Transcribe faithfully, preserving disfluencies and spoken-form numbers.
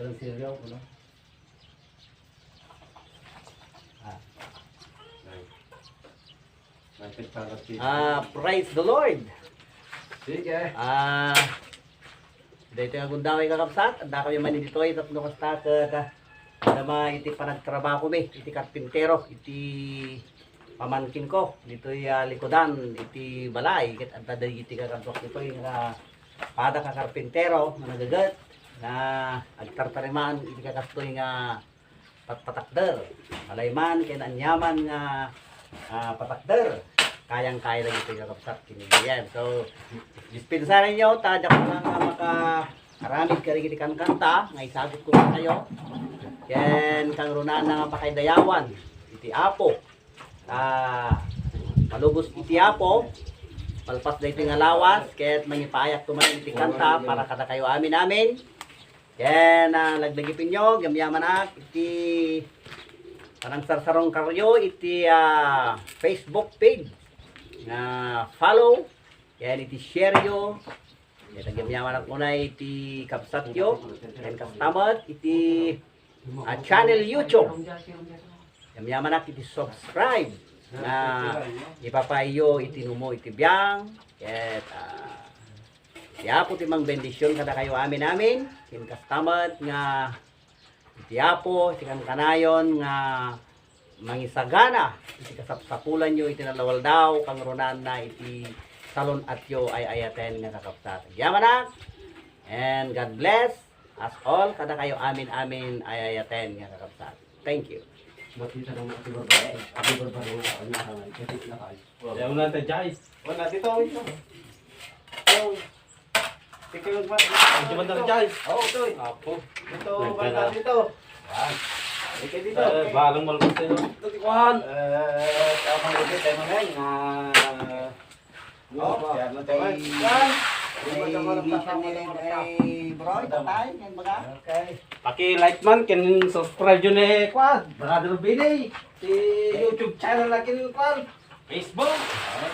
Ang seryo, ano? Ah. Ay. Ay, nagpalapit. Ah, praise the Lord. Sige. Ah, daytoy nga gundaway, kakabsat, adda kami man ditoy tapno kasta ket, ah, adda man iti panagtrabaho mi iti karpintero, iti pamangkin ko ditoy, ah, likudan iti balay, ket adda dagiti kakabsat ditoy nga pada ka karpintero nga nagaget nga agtartariman iti kakastoy nga patpatakder. Malay man ken aniaman nga, ah, patakder, kayang-kaya dagiti kakabsat ken ni Lian. So, dispensarenyo ta diak nga makaaramid kadagiti kankanta nga isagut ko kadakayo. Ken kangrunaan nga pakaidayawan iti Apo. Ah, malubos iti Apo, malpas daytoy nga lawas, ket mangipaayakto man iti kanta para kadakayo amin-amin. Ken, ah, laglagipenyo, gamyamanak iti panangsarsarungkaryo iti, ah, Facebook page nga follow, ken iti share yo. Ket agyamyamanak unay iti kabsatyo, ken kasta met iti, ah, channel YouTube. Agyamyamanak iti subscribe nga ipapaayyo iti numo iti biang. Ket, ah, ti Apo ti mangbendision kadakayo amin-amin. Ken kasta met nga iti Apo ti kankanayon nga mangisagana iti kasapsapulanyo iti nalawaldaw, kangrunaan iti salun-atyo ay ayaten nga kakabsat. Agyamanak, and God bless us all, kadakayo amin-amin ay ayaten nga kakabsat. Thank you. Makita ng mga tibar ba? Ang tibar ba ng mga ano, ano, ano, ano, ano, ano, Kaya una tayo, Jai. Wala, dito, dito. Ito. Ikaw yung pa-, Medyo madami, Jai. Oo, ito eh. Apo. Ito, Nagkana. Banda dito. Yan. Ikaw dito. Eh, balang malungkot sa'yo. Ito, tikuhan. Eh, tama, ito, tayo mamay. Ah, Oh, kaya na tayo. Ay, Ay, ay, bro, ito tayo, yan baga? Okay. Paki-like man, ken subscribe yun eh, kwa, Brother Billy, si YouTube channel na kin, kwa, Facebook. Okay.